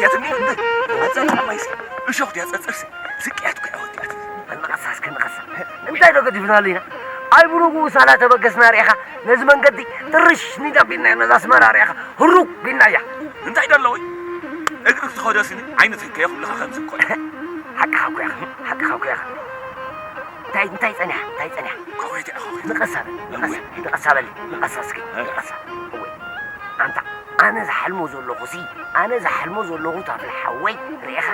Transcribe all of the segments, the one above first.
እትኒ እንደ ኣጸጽር ማይስ እሾኽ ድያ ጸጽርሲ ስቅያት እኮ እያ ወዲኣት። ንቐሳ እስከ ንቐሳ። እንታይ ዶ ገዲፍናሉ ኢና? ኣይ ብንጉኡ ሳላ ተበገስና ርኢኻ ነዚ መንገዲ ጥርሽ ኒዳ ቢልናዮ ነዛ ኣስመራ ርኢኻ ህሩግ ቢልናያ። እንታይ ዶ ኣለዎ? እግሪ ትኸዶ ስኒ ዓይነት ህከየ ኩልኻ ከምዚ እኮ እዩ። ሓቅኻ እኮ ኢኻ፣ ሓቅኻ እኮ ኢኻ። እንታይ እንታይ ጸኒሓ እንታይ ጸኒሓ? ከኾይቲ ኢኻ ኾይቲ። ንቐሳ በል ንቐሳ ንቐሳ በል ንቐሳ እስኪ ንቐሳ። እወ ኣንታ ኣነ ዝሓልሞ ዘለኹ ሲ ኣነ ዝሓልሞ ዘለኹ ታፍላ ሓወይ ርኢኻ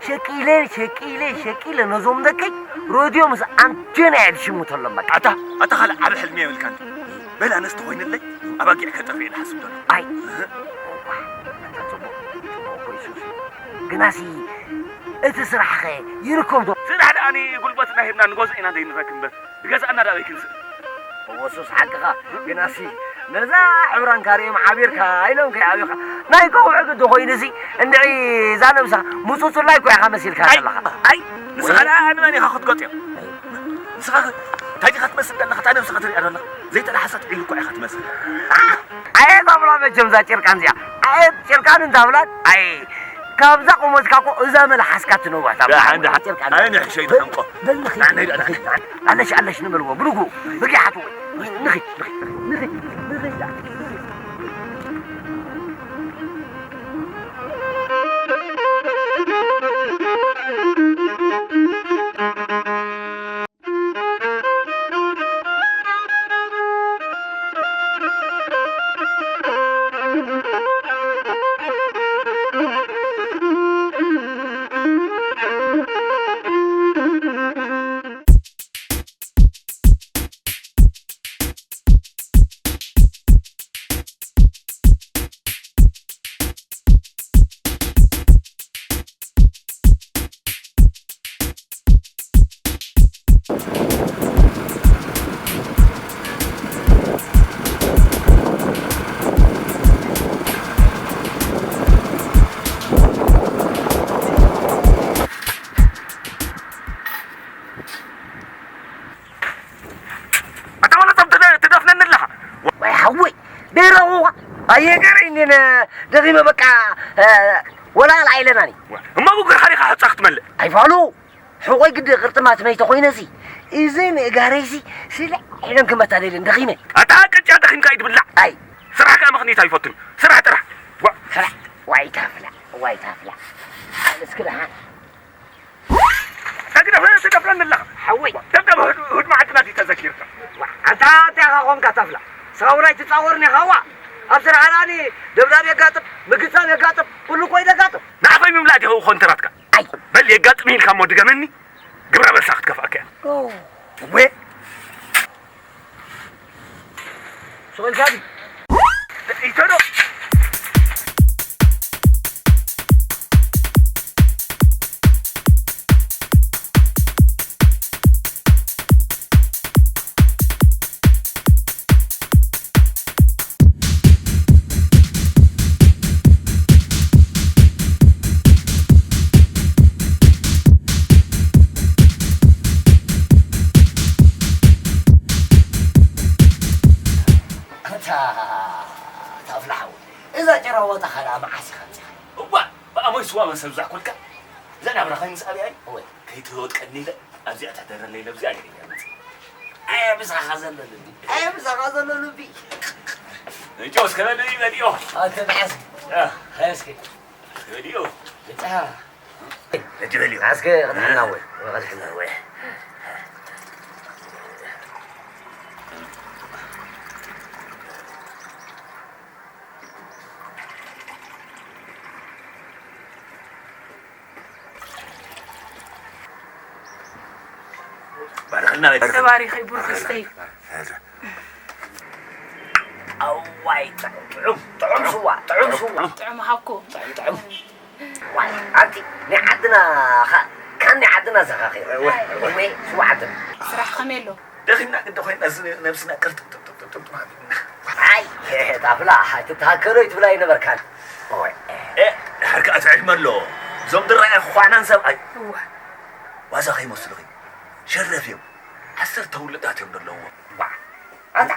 ሸቂለ ሸቂለ ሸቂለ ነዞም ደቀይ ሮድዮ ምስ ኣንቴና እየ ዝሽምተሎም በቃ። ኣታ ኣታ ካልእ ዓቢ ሕልሚ የብልካን። በል ኣነስ ተኾይንለይ ኣባጊዕ ከጠፍእ እየ ዝሓስብ ዘሎ። ኣይ እህ። እዋ ኣታ ጽቡቕ ጽቡቕ እኮ እዩ ሱስ። ግናሲ እቲ ስራሕኸ ይርከብ ዶ? ስራሕ ደኣኒ ጉልበትና ሂብና ንገዝኦ ኢና ዘይንረክብ እምበር ብገዛእና ደኣ ኣበይ ክንስእ? እወ ሱስ ሓቅኻ። ግናሲ ነዛ ዕብራንካ ርእዮም ዓቢርካ ኢሎም ከይኣብዩኻ ናይ ከውሒ ግዲ ኮይኑሲ እንድዒ እዛ ነብሳ ምጹጹላይ እኮ ኢኻ መሲልካ ኣይ ዘለኻ። ኣይ ንስኻ ደኣ ንመን ኢኻ ክትገጥዮ? ንስኻ እንታይ ዲኻ ትመስል ዘለኻ? እታ ነብስኻ ትሪኣ ዘለኻ ዘይተላሓሰት ዒሉ እኮ ኢኻ ትመስል። ኣየ ታብላ መቸም እዛ ጭርቃን እዚኣ ኣየ ጭርቃን እንታብላን ኣይ ካብዛ ቁመትካ እኮ እዛ መልሓስካ ትነውሕ ታብላ ደሓን ደሓን ጭርቃን ኣነ ንሕሸይ ተሓንቆ በል ንኺድ ኣነ ንኺድ ኣለሽ ኣለሽ ንበልዎ ብንጉ ብጊሓቱ ንኺድ ንኺድ ንኺድ ንኺድ ኣታ ወላ ጸም ትደ- ትደፍነኒ ኣለኻ። ወይ ሓወይ ደይረቑዋ ኣየገረይኒ ደኺመ በቃ ወላ ኣልዓይለናኒ እሞ ብጉርኻ ዲኻ ሕጻ ክትመልእ ኣይፋሉ ሕቆይ ግዲ ቅርጥማት መይተ ኮይነሲ እዚ ንእጋረይሲ ስለ ሒደን ክመታ ደልን ደኺመ ኣታ ቅጫ ደኺምካ እዩ ትብላዕ ኣይ ስራሕ ከኣ ምኽኒት ኣይፈቱን ስራሕ ጥራሕ ዋ- ስራሕ ዋይ ታፍላ ዋይ ታፍላ እስኪ ደሓን ተግደፍ ትደፍረኒ ኣለኻ ሓወይ ደብደብ ህድ- ህድማ ዓድና ድዩ ተዘኪርካ ኣንታ እንታይ ኢኻ ኾንካ ታፍላ ሳውራይ ትጻወርኒ ኢኻ ዋ ኣብ ስራሕ ኣላኒ ደብዳብ የጋጥም ምግጻም የጋጥም ኩሉ እኮ እዩ ዘጋጥም ንዓኸይ ምምላእ ዲኸ ኮንትራትካ ኣይ በል የጋጥም ኢልካ እሞ ድገመኒ ግብረ መልሳ ክትከፍኣካ እያ ኦ፣ ወ ሶልካዲ ኢተዶ ኣታ ኣፍላሓዊ እዛ ጭራዋጣ ካልኣ መዓስ ኢኻ ምፅኻ እዋ ብኣሞይ ስዋ መሰብ ዛኮልካ እዛ ናብራኸይ ምስ ኣብያይ እወ ከይትወጥቀኒ ኢለ ኣብዚኣ ተደረለ ኢለ ኣብዚኣ ገይረ መፅ ኣየ ምሳኻ ዘሎ ልቢ ኣየ ምሳኻ ዘሎ ልቢ እጆ እስከ በልኒ በልዮ ኣተ መዓስ ሃየ እስኪ በልዮ ብጣ እጅ በልዮ ኣስከ ቅድሕና ወይ ቅድሕና ወይ ባርኽልና ተባሪኸይ ቡርክ ስተይ ኣዋይ ጥዑም ጥዑም ስዋ ጥዑም ስዋ ጥዑም ሃብኮ ጥዑም ዋይ ኣንቲ ናይ ዓድና ካ- ካብ ናይ ዓድና ዘኻኺ ወይ ስዋ ዓድና ስራሕ ከመይ ኣሎ ደኺምና ግዲ ኮይና እዚ ነብስና ቅርጥጥጥጥጥጥ ኣይ ታፍላ ትተሃከሎ ይትብላ ይነበርካን ዳሓር ከዓ ትዕድመ ኣሎ እዞም ድራያ ክኳዕናን ሰብኣይ እዋ ዋዛ ከይመስሉኺ ሸረፍ እዮም ዓሰርተ ውልዳት እዮም ዘለዎም ኣታ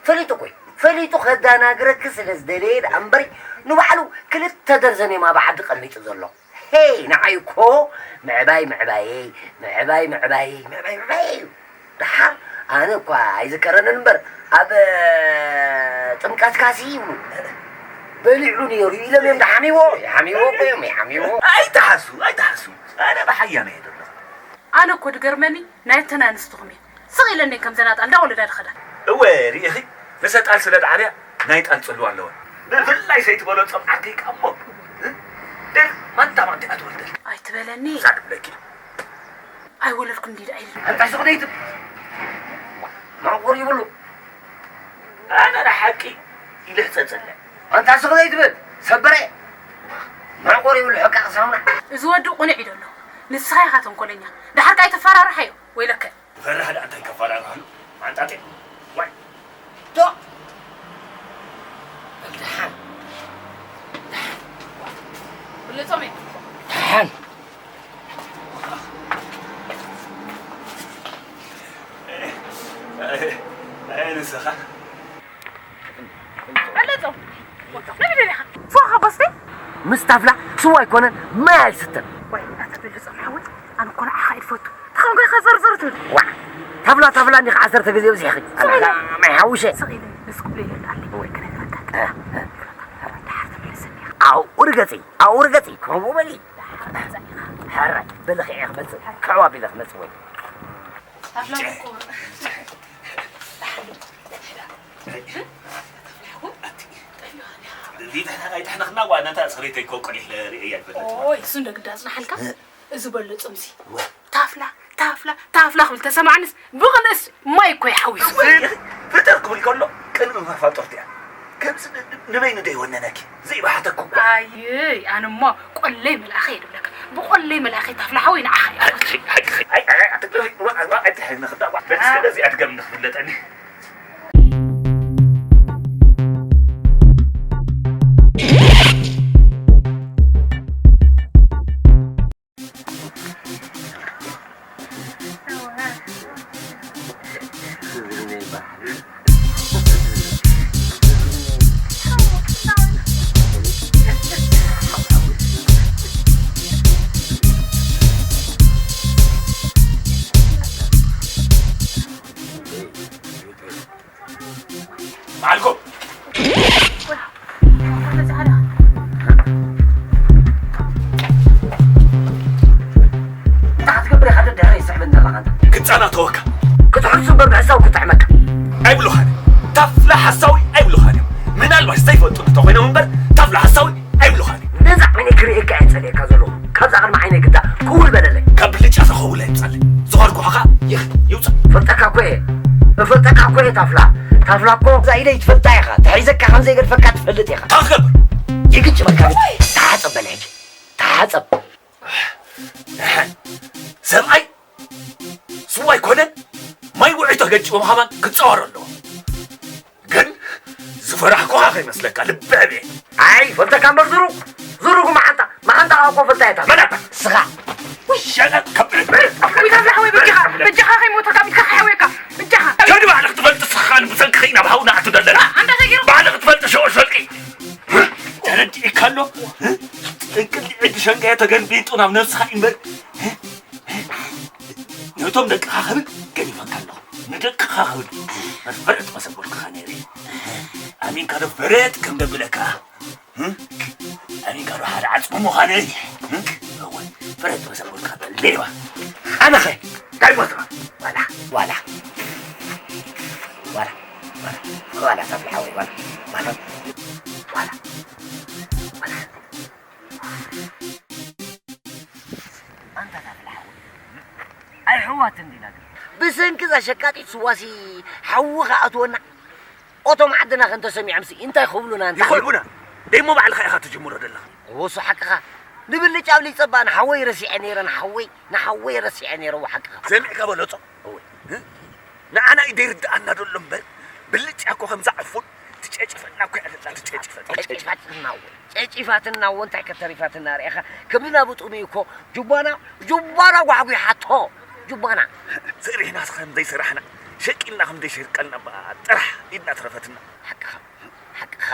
ፈሊጡ እኮ እዩ ፈሊጡ ከዳናግረኪ ስለ ዝደለየ ደኣ እምበሪ ንባዕሉ ክልተ ደርዘን እዮም ኣብ ዓዲ ቀሚጡ ዘሎ። ሄይ ንዓይ እኮ ምዕባይ ምዕባየይ ምዕባይ ምዕባየይ ምዕባይ ምዕባየይ እዩ። ደሓር ኣነ እኳ ኣይዝከረንን እምበር ኣብ ጥምቀትካ ሲ ይብሉ በሊዑ ነይሩ ኢሎም እዮም ዝሓምይዎ። ይሓምይዎ እኮ እዮም ይሓምይዎ። ኣይትሓሱ ኣይትሓሱ። ኣነ ብሓያመ እየ ዘለኹ። ኣነ እኮ ድገርመኒ ናይ እተን ኣንስትኹም እየ ስቕ ኢለኒ ከም ዘናጣል እንዳወለዳ ድኸዳ። እወ ርኢኺ፣ ምስ ኣጣል ስለ ድዓብያ ናይ ጣል ጽልዋ ኣለወን። ብፍላይ ሰይትበሎ ጸም ዓርከይ ከኣ እሞ፣ እ? ደር ማንታ ማንታ እያ ትወልደል። ኣይትበለኒ። ሳቅ ብለኪ። ኣይወለድኩ እንዲ ደኣ ኢሉ። ኣንታ ስቕ ደይትብ። ማዕቆር ይብሉ። ኣነ ንሓቂ ኢለ ሕጸጸለ። ኣንታ ስቕ ዘይትብል ሰበረ። ማዕቆር ይብሉ ሕቃ ሳሙና። እዚ ወዲ ቁኑዕ እዩ ዘሎ። ንስኻ ኢኻ ተንኮለኛ። ድሓር ከኣ ኣይተፈራርሓዮ። ወይለከ። ፈራህ ደኣ እንታይ ከፈራርሃሉ? ማንጣጤ። ዋይ። ዶ። ደሓን። ብልጾም እዩ። ደሓን። ኣይ ንስኻ። በለጾም። ነብደ ዲኻ? ፎኻ ቦስቲ? ምስ ታፍላ ስዋ ኣይኮነን፣ ማይ ኣይስተን። ወይ፣ ኣታ በለጾም ሓወይ፣ ኣነ እኮ ንዓኻ እየ ዝፈቱ። ተኸምጎ ኢኻ ዘርዘር ትብል። ዋዕ፣ ታፍላ፣ ታፍላ እንዲኻ ዓሰርተ ግዜ ኣብዚሕኺ። ስቕ ኢለ። ማይ ሓውሸ። ስቕ ኢለ፣ ምስ ኩሉ ኢለ ኣሎ ኣለይ። ወይ ክነግረካ። እ፣ እ። ደሓር ተመለሰኒ ኢኻ። ኣብኡ ርገጺ፣ ኣብኡ ርገጺ፣ ከምኡ በሊ። ደሓር መጻእ ኢኻ። ሕራይ፣ በልኺ እየ ክመጽእ። ክዕዋብ ኢለ ክመጽእ ወይ። ታፍላ ምቁር። ደሓር። ኣቲ። ጠፊእኻ ዲኻ? ዘይተሕነኻ ኣይተሕነኽና፣ ዋናታ ሰበይተይ እኮ ቆሊሕ ለ-፣ ርእየያ ኣይፈለጥኩ። ኦይ፣ እሱ እንደ ግዳ ኣጽናሓልካ? እ። እዚ በሎ ጾምሲ። ወ- ታፍላ፣ ታፍላ፣ ታፍላ ክብል ተሰማዕንስ፣ ብቕንእስ ማይ እኮ ይሓዊሱ። ወይ፣ ፍጥር ክብል ከሎ፣ ቅንኢ መፋጥርቲ እያ። ከምዚ ን-፣ ን-፣ ንበይኑ ዶ ይወነነኪ? ዘይበሓተኩ እኮ። ኣይይ፣ ኣነ እሞ ቆለይ መልኣኸ እየ ድብለካ። ብቆለይ መልኣኸ ታፍላ ሓወይ ንዓኻ እየ። ሓቂ፣ ሓቂ፣ ሓቂ። ኣይ፣ ኣይ፣ ኣይ፣ ኣትግረፊ፣ ዋ፣ ዋ፣ ኣይትሕነኽዳ፣ ዋ። በል እስከ አ። በዚኣ ድገም ንኽፍለጠኒ። በዓልኩም። እንታይ ክትገብር ኢኻ ደድሕረይ ትስሕበኒ ዘለኻ ኣንታ? ክጻናተወካ። ክትሕሱ እምበር ምሕሳው ክጥዕመካ። ኣይብሉኻን። ታፍላ ሓሳዊ ኣይብሉኻን እዮም። ምናልባሽ ዘይፈልጡ እንተኾይኖም እምበር ታፍላ ሓሳዊ ኣይብሉኻን እዮም። ነዛ ዓይነይ ክርእየካ እየ ጸሊኤካ ዘለኹ። ካብዛ ቅድሚ ዓይነይ ግዳ ክውል በለለይ። ካብ ብልጫ ተኸውል ኣይምጻለይ። ዝኸድኩኻ ኸኣ ይኽ-፣ ይውጻእ። እፈልጠካ እኮ እየ። እፈልጠካ እኮ እየ ታፍላ። ታፍላ እኮ እዛ ኢደይ ትፈልጣ ኢኻ። ተሒዘካ ከም ዘይገድፈካ ትፈልጥ ኢኻ። እንታይ ክትገብር? ይግጭ በል ካብ ኢደይ። ተሓጸብ በል ሕጂ። ተሓጸብ። ደሓን። ሰብኣይ ስዋ ኣይኮነን፣ ማይ ውዑይ ተገጭዎ ምዃን ክጸወር ኣለዎ። ግን ዝፈራሕኩኻ ከይመስለካ፣ ልቢ ዕብየ። ኣይ፣ ፈልጠካ እምበር ዝሩግ፣ ዝሩግ መዓንጣ፣ መዓንጣ እኮ ፈልጣ እያ እታ። መን ኣታ? ስኻ። ውይ፣ ሸቀጥ ከብድ። ውይ፣ ታፍላ ሓወይ፣ በጃኻ፣ በጃኻ ከይሞተካ፣ በጃኻ ሓወይካ፣ በጃኻ። ከዲ ባዕልኽ ትፈልጥ ስኻ፣ ብሰንክኺ ናብ ሃውና ኣትደለና። ኣንታ እንታይ ገይሩ? ባዕልኽ ትፈልጥ ሸቆ ሸልቂ። ተረዲእካ ኣሎ? ጥንቅል ዕዲ ሸንጋየ ተገልቢጡ ናብ ነብስኻ እምበር። ነቶም ደቅኻ ክብል ገዲፈካ ኣለኹ። ንደቅኻ ክብል መፈረጥ መሰጎልካ ነይረ። ኣሚንካ ዶ ፈረጥ ከም ደብለካ? ኣሚንካ ዶ ሓደ ዓጽሚ ምዃነይ? እወ፣ ፈረጥ መሰጎልካ ሌባ። ኣነኸ እንታይ ሞትካ? ዋላ፣ ዋላ፣ ዋላ፣ ዋላ፣ ዋላ፣ ተፍልሓወይ፣ ዋላ፣ ዋላ፣ ዋላ፣ ዋላ። ኣንታ ታፍላ ሓወይ፣ ኣይሕዋትን ዲና ግን? ብሰንኪ እዛ ሸቃጢት ስዋሲ ሓዊ ከኣትወና? ኦቶም ዓድና ከ እንተሰሚዖምሲ እንታይ ክብሉና እንታ? ይኸልቡና። ደይሞ ባዕልኻ ኢኻ ትጅምሮ ዘለኻ። እወ፣ እሱ ሓቅኻ። ንብልጭ ኣብሊጸባ ንሓወይ ረሲዐ ነይረ፣ ንሓወይ፣ ንሓወይ ረሲዐ ነይረ፣ እወ፣ ሓቅኻ። ሰሚዕካ በለጾ። እወ። እ? ንዓና እዩ ዘይርድኣና ዘሎ እምበር፣ ብልጫ እኮ ከምዛ ዕፉን ትጨጭፈና እኮ እያ ዘላ፣ ትጨጭፈ-፣ ትጨጭፈ-፣ ጨጪፋትና እወ፣ ጨጪፋትና እወ፣ እንታይ ከተሪፋትና ርኢኻ? ከብድና ብጥሙይ እኮ ጁባና፣ ጁባና ጓሕጒሓቶ፣ ጁባና። ዘሪእና ከም ዘይሰራሕና፣ ሸቂልና ከም ዘይሸቀልና እባ ጥራሕ ኢድና ተረፈትና። ሓቅኻ፣ ሓቅኻ፣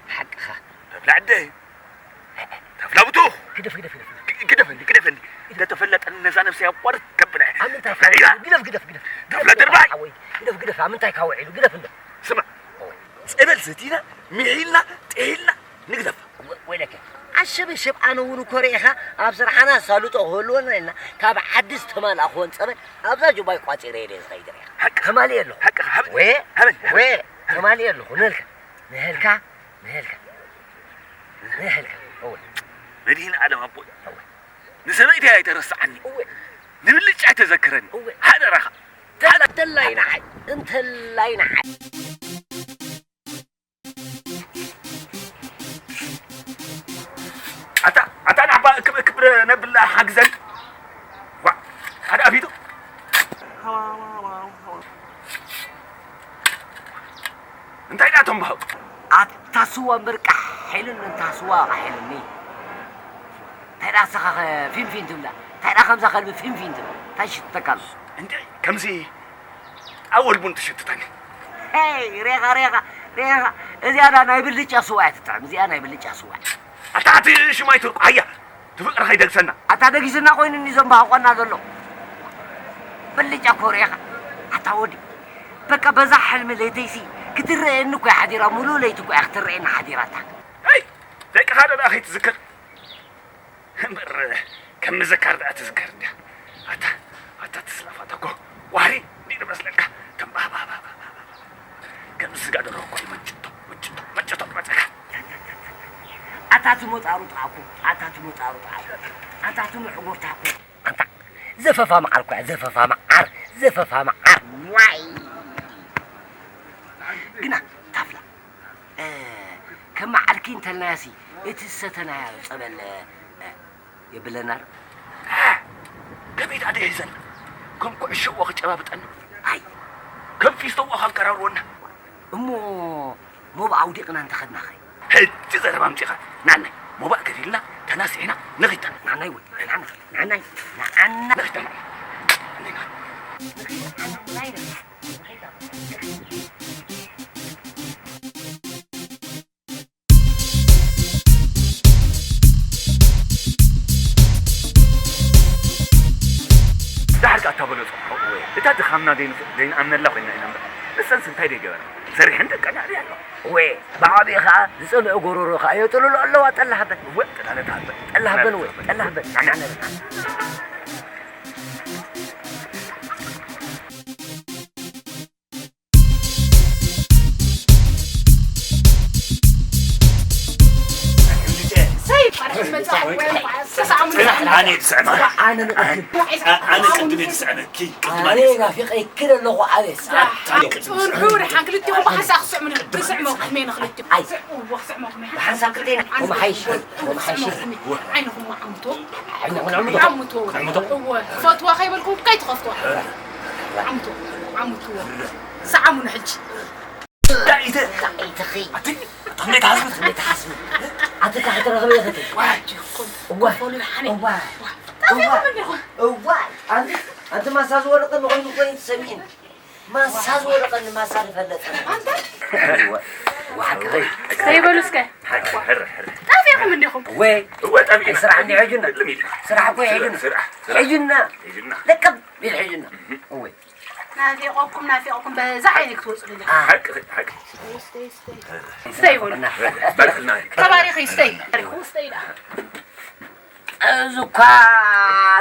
ሓቅኻ። ተብላ ዓደ፣ ግደፍ፣ ግደፍ፣ ግደፍ። ግደፈኒ፣ ግደፈኒ። እንተተፈለጠኒ ነዛ ነብሰይ ኣቋርጥ ከብዳ እየ። ኣብ ምንታይ ግደፍ፣ ግደፍ፣ ግደፍ። ተፍለ ድርባይ። ሓወይ፣ ግደፍ፣ ግደፍ። ኣብ ምንታይ ካብ ውዒሉ? ግደፍ እንዶ። ስማ፣ ጸበል ሰቲና፣ ምሒልና፣ ጥሒልና፣ ንግደፋ። ወ-፣ ወይለከ። ኣሸበሸብ፣ ኣነ እውን እኮ ርኢኻ ኣብ ስራሕና ኣሳልጦ ክህልወና ኢልና ካብ ዓዲ ዝተማልኣ ክኾን ጸበል ኣብዛ ጁባይ ቋጺረ እየ ዝኸይድ ርኢኻ። ሓቅኻ። ተማልኤ ኣለኹ። ሓቅኻ። ሃበኒ። ወ-፣ ሃበኒ። ወ-፣ ተማልኤ ኣለኹ። ንህልካ። ንህልካ። ንህልካ። ንህልካ። እወ። መድህን ዓለም ኣቦይ። እወ። ንሰበይተይ ኣይተረስዓኒ። እወ። ንብልጫ ኣይተዘክረኒ። እወ። ሓደራኻ። እንተላይ ንዓይ፣ እንተላይ ንዓይ። ኣታ፣ ኣታ ንዓባ እክብ፣ እክብ ነብላ ሓግዘን። ዋ፣ ሓደ ኣፊቱ። እንታይ ደኣ ቶም በሃው? ኣታ ስዋ እምበር ቃሕ ኢሉኒ፣ እንታ ስዋ ቃሕ ኢሉኒ። እንታይ ደኣ ንስኻ ኸ ፊንፊን ትብላ? እንታይ ደኣ ከምዛ ከልቢ ፊንፊን ትብል? እንታይ ሽትተካ ኣሎ? እንዴ፣ ከምዚ ኣወል ቡን ትሽትተኒ። ሄይ፣ ሬኻ፣ ሬኻ፣ ሬኻ። እዚኣ ደኣ ናይ ብልጫ ስዋ እያ ትጥዕም። እዚኣ ናይ ብልጫ ስዋ እያ። ኣታ ኣቲ ሽማይ ትርቁ፣ ሃያ፣ ትፍቅሪ ከይደግሰና። ኣታ ደጊስና ኮይኑኒ ዘንባህቆና ዘሎ። ብልጫ እኮ ሬኻ። ኣታ ወዲ፣ በቃ በዛ ሕልሚ ለይተይሲ ክትረኤኒ እኮ እያ ሓዲራ። ሙሉእ ለይቲ እኮ እያ ክትረኤኒ ሓዲራ ኣታ። ሄይ፣ ደቅኻ ደኣ ከይትዝክር። እምበር ከም ምዝካር ደኣ ትዝከር እንድያ። ኣታ፣ ኣታ ትስላፋታ እኮ ዋሪ እንዲዩ ዝመስለካ። ከም ባህባባባባ። ከም ስጋ ደርሆ እኮ እዩ መንጭቶ፣ መንጭቶ፣ መንጭቶ ዝበፀካ። ኣታ ትሞጣሩ ጣዕኩ፣ ኣታ ትሞጣሩ ጣዕኩ፣ ኣታ ትምዕጉር ታኩ። ኣንታ ዘፈፋ መዓር እኮ እያ፣ ዘፈፋ መዓር፣ ዘፈፋ መዓር። ዋይ! ግና ታፍላ፣ እ፣ ከም መዓልኪ እንተልናያሲ፣ እቲ ዝሰተናዮ ጸበል፣ እ፣ የብለና ዶ? ከመይ ደኣ ደይ ሒዘና? ከም ኩዕሾ እዎ ክጨባብጠና? ኣይ። ከም ፊስቶ እዎ ከንቀራርወና? እሞ ሞባእ ኣውዲቕና እንተኸድናኸ? ሕጂ ዘረባ ኣምጺኻ። ናናይ፣ ሞባእ ከፊልና፣ ተናሲሕና፣ ንኺድ። ናናይ ወይ፣ ናናይ፣ ናናይ፣ ናናይ። ንኺድ፣ ናናይ። ዳሕር ከኣ እታ በሎ ጸብሖ፣ እወ፣ እታ ድኻምና ዘይንፍ-፣ ዘይንኣምነላ ኮይና ኢና እምበር፣ ንሰንስ እንታይ ደይገበራ? ሰሪሐን ደቀን ኣዕብያ ኣለዋ። እወ፣ ብዓቢኡ ከኣ ዝጸምአ ጎሮሮ ከኣ የጥልሎ ኣለዋ። ጠላህ በል። እወ፣ ጠላለት ሃበል። ጠላህ በል፣ እወ፣ ጠላህ በል። ናዕና፣ ናዕና፣ ናዕና። ኣነ ንቕድም። ኣነ ቅድም እየ ዝስዕመኪ፣ ቅድም ኣነ ኣነ እየ። ናፊቐኪ ኣለኹ፣ ኣቤት። ኣታ ቅድም ጽንሑ፣ ደሓን ክልቲኹም ብሓንሳእ ክስዕሙኒ፣ ክስዕመኩም እየ ንኽልቲኹም። ኣይ። እወ፣ ክስዕመኩም እየ። ብሓንሳብ ክልቴና፣ ኣነ ክምሓይሽ፣ ክምሓይሽ። ክስዕመኩም እየ። ዓይንኹም ዓምቶ። ዓይንኹም ዓምቶ። ዓምቶ። ዓምቶ። እወ፣ ክፈትዋ ከይበልኩም ከይትኸፍትዋ። ዓምቶ፣ ዓምቶ። ሰዓሙኒ ሕጂ። ዳኢተ። ዳኢተኺ። ኣቲ፣ ኣቲ፣ ከመይ ትሓስቢ? ከመይ ትሓስቢ? ኣቲ፣ እንታይ ክትረኽቢ ኢኺ? ዋይ። እዋ። እዋ። እዋ። ኣንቲ፣ ኣንቲ ማሳ ዝወደቐኒ ኮይኑ ኮይኑ ትሰሚዕኒ። ማሳ ዝወደቐኒ ማሳ ዝፈለጠ። ኣንተ? እዋ። እዋ፣ ሓቂ ኸይ። ከይበሉ እስከ። ሕረ፣ ሕረ። ጠፊእኹም እንዲኹም። ወይ። እወ፣ ጠፊእና። ስራሕ እንዲ ሕጅና። ልሚድ። ስራሕ እኮ ሕጅና። ስራሕ፣ ስራሕ። ሕጅና። ሕጅና። ለቀብ ቢል ሕጅና። እወ። ናፊቆኩም፣ ናፊቆኩም፣ በዛ ዓይኒ ክትወጹ ኢለ። ሓቂ፣ ሓቂ። ስተይ፣ ስተይ። ስተይ በሉ። ባርኽልና። ተባሪኺ፣ ስተይ። ባሪኹ፣ ስተይ ደኣ። እዚ እኳ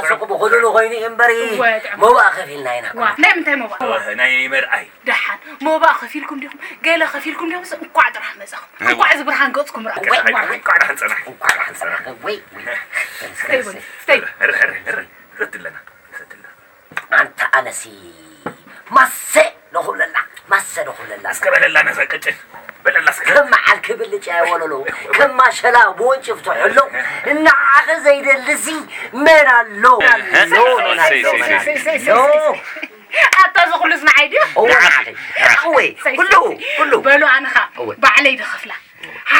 ሱቕ ብኹሉሉ ኮይኑ እዩ እምበሪ፣ እወ፣ ጥዑም። ሞባእ ከፊልና ኢና። ዋ፣ ናይ ምንታይ ሞባእ? ዋ። ናይ መርኣይ። ደሓን፣ ሞባእ ከፊልኩም ዲኹም? ገለ ከፊልኩም ዲኹም? እንኳዕ ጥራሕ መጻኹም። እወ። እንኳዕ እዚ ብርሃን ገጽኩም ረኣ። ወይ፣ ወይ፣ ወይ። እንኳዕ ደሓን ጸናሕ። እንኳዕ ደሓን ጸናሕ። ወይ፣ ወይ። ስተይ በሉ፣ ስተይ። ሕረ፣ ሕረ፣ ሕረ። ሰትለና፣ ሰትለና። ኣንታ ኣነሲ ማሰ ዶ ክብለላ፣ ማሰ ዶ ክብለላ። እስከ በለላ ነዛ ቅጭን፣ በለላ እስከ። ከም መዓል ክብልጫ የወለሎ፣ ከም ማሸላ ብወንጭፍ ትሕሎ፣ ንዓኺ ዘይደልሲ መን ኣሎ? መን ኣሎ? መን ኣሎ? ኣታ እዚ ኩሉስ ንዓይ ድዩ? እወ፣ ንዓኺ። ንዓኺ። እወ፣ ሰይ፣ ኩሉ፣ ሰይ፣ ሰይ። ኩሉ። በሉ ኣነ ኸኣ እወ። ባዕለይ ድኸፍላ።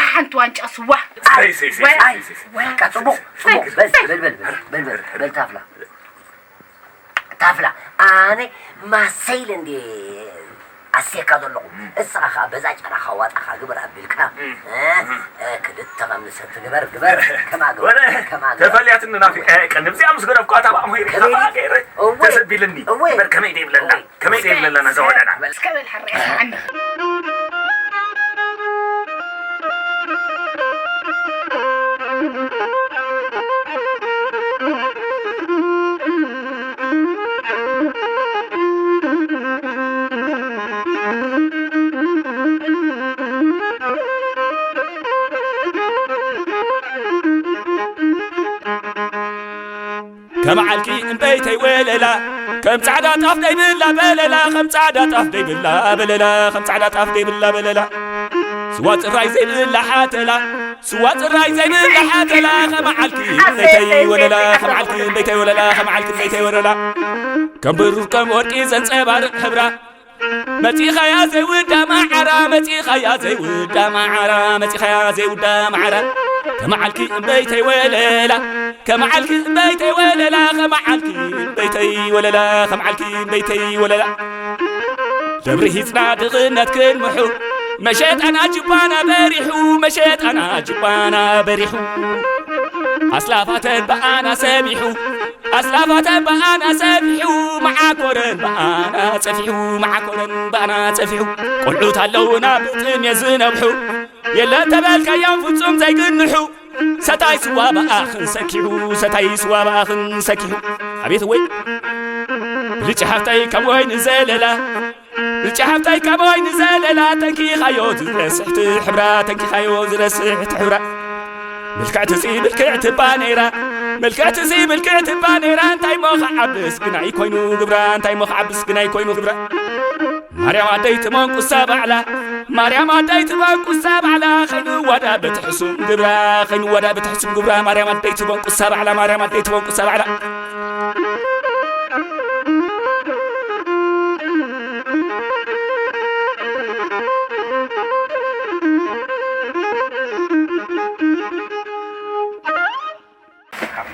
ሓንቲ ዋንጫ ስዋ። ሰይ፣ ሰይ፣ ሰይ፣ ወይ፣ ሰይ፣ ሰይ፣ ሰይ። ወይ። በቃ ጽቡቕ፣ ጽቡቕ። ሰይ፣ በል፣ ሰይ። በል፣ በል፣ በል፣ በል፣ በል፣ በል፣ ታፍላ። ታፍላ፣ ኣነ ማሰ ኢለ እንዴ ኣስየካ ዘለኹ። እስኻ ኸኣ በዛ ጨናኻ ዋጣኻ ግበር ኣቢልካ፣ እ፣ እ፣ ክልተ ከም ንሰቲ ግበር፣ ግበር፣ ከማ ግበር፣ ወረ፣ ከማ ግበር። ተፈልያትኒ ናፊቀ፣ ቅድም እዚኣ ምስ ገደፍኳ፣ እታ ብኣምሆይ ርኢኻ ከመይ ከኣ ገይረ እወ። ተሰቢልኒ። እወ። ግበር፣ ከመይ ደይብለላ፣ እወ። ከመይ ደይብለላ ነዛ ወለላ። እስከ በል ሕራይ፣ ዓንዲ። ከም ዓልኪ እምበይተይ ወለላ፣ ከም ጻዕዳ ጣፍ ደይብላ በለላ፣ ከም ጻዕዳ ጣፍ ደይብላ በለላ፣ ከም ጻዕዳ ጣፍ ደይብላ በለላ። ስዋ ጽራይ ዘይብላ ሓተላ፣ ስዋ ጽራይ ዘይብላ ሓተላ፣ ከም ዓልኪ እምበይተይ ወለላ፣ ከም ዓልኪ እምበይተይ ወለላ፣ ከም ዓልኪ እምበይተይ ወለላ። ከም ብሩር ከም ወርቂ ዘንጸባርቕ ሕብራ፣ መጺኻያ ዘይውዳ መዓራ፣ መጺኻያ ዘይውዳ መዓራ፣ መጺኻያ ዘይውዳ መዓራ። ከመዓልኪ እምበይተይ ወለላ፣ ከመዓልኪ እምበይተይ ወለላ፣ ከመዓልኪ እምበይተይ ወለላ፣ ከመዓልኪ እምበይተይ ወለላ። ደብሪ ሂጽና ድኽነት ክንምሑ፣ መሸጣና ጅባና በሪሑ፣ መሸጣና ጅባና በሪሑ። ኣስላፋተን ብኣና ሰቢሑ፣ ኣስላፋተን ብኣና ሰቢሑ፣ መዓኮረን ብኣና ጸፊሑ፣ መዓኮረን ብኣና ጸፊሑ። ቆልዑት ኣለውና ብጥሜት ዝነብሑ፣ የለን ተበልካዮም ፍጹም ዘይግንሑ። ሰታይ ስዋ ብኣኽን ሰኪሑ፣ ሰታይ ስዋ ብኣኽን ሰኪሑ። ኣቤት ወይ ብልጭ ሓፍታይ ካብ ወይኒ ዘለላ፣ ብልጭ ሓፍታይ ካብ ወይኒ ዘለላ፣ ተንኪኻዮ ዝረስሕ ትሕብራ፣ ተንኪኻዮ ዝረስሕ ትሕብራ። ምልክዕቲ ሲ ምልክዕቲ ባኔራ፣ ምልክዕቲ ሲ ምልክዕቲ ባኔራ፣ እንታይ ሞ ክዓብስ ግናይ ኮይኑ ግብራ፣ እንታይ ሞ ክዓብስ ግናይ ኮይኑ ግብራ። ማርያም ኣደይ ትመንቁሳ ባዕላ፣ ማርያም ኣደይ ትመንቁሳ ባዕላ፣ ከይንዋዳ ብትሕሱም ግብራ፣ ከይንዋዳ ብትሕሱም ግብራ፣ ማርያም ኣደይ ትመንቁሳ ባዕላ፣ ማርያም ኣደይ ትመንቁሳ ባዕላ።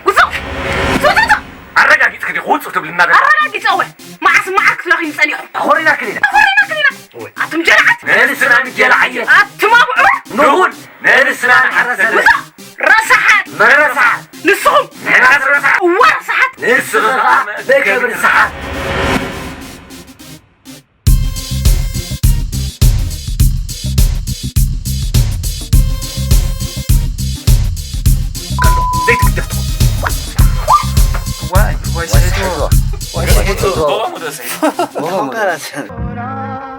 ውጹእ! ውጹእ! ውጹእ! ኣረጋጊጽ ክዲ ውጹእ ትብል እናደለ ኣረጋጊጸ እወ። መዓስ መዓር ክትረኺ ጸኒሑ። ኣኾሪና ክሊና። ኣኾሪና ክሊና። እወ። ኣቱም ጀላዓት። ንስና ንጀላዓየ። ኣቱም ኣብዑር። ንኹን። ንስና ንሓረሰለ። ውጹእ! ረሳሓት። መረሳሓት። ንስኹም። ንሕና ረሳሓት። እወ ረሳሓት። ንስኻ መእከብ ርሳሓት። ዘይትግደፍ ትኹን። ዋይ፣ ዋይ፣ ዋይ፣ ሰይዶ። ዋይ፣ ሰይዶ። ጎባ ሙዶ ሰይዶ። ጎባ ሙዶ።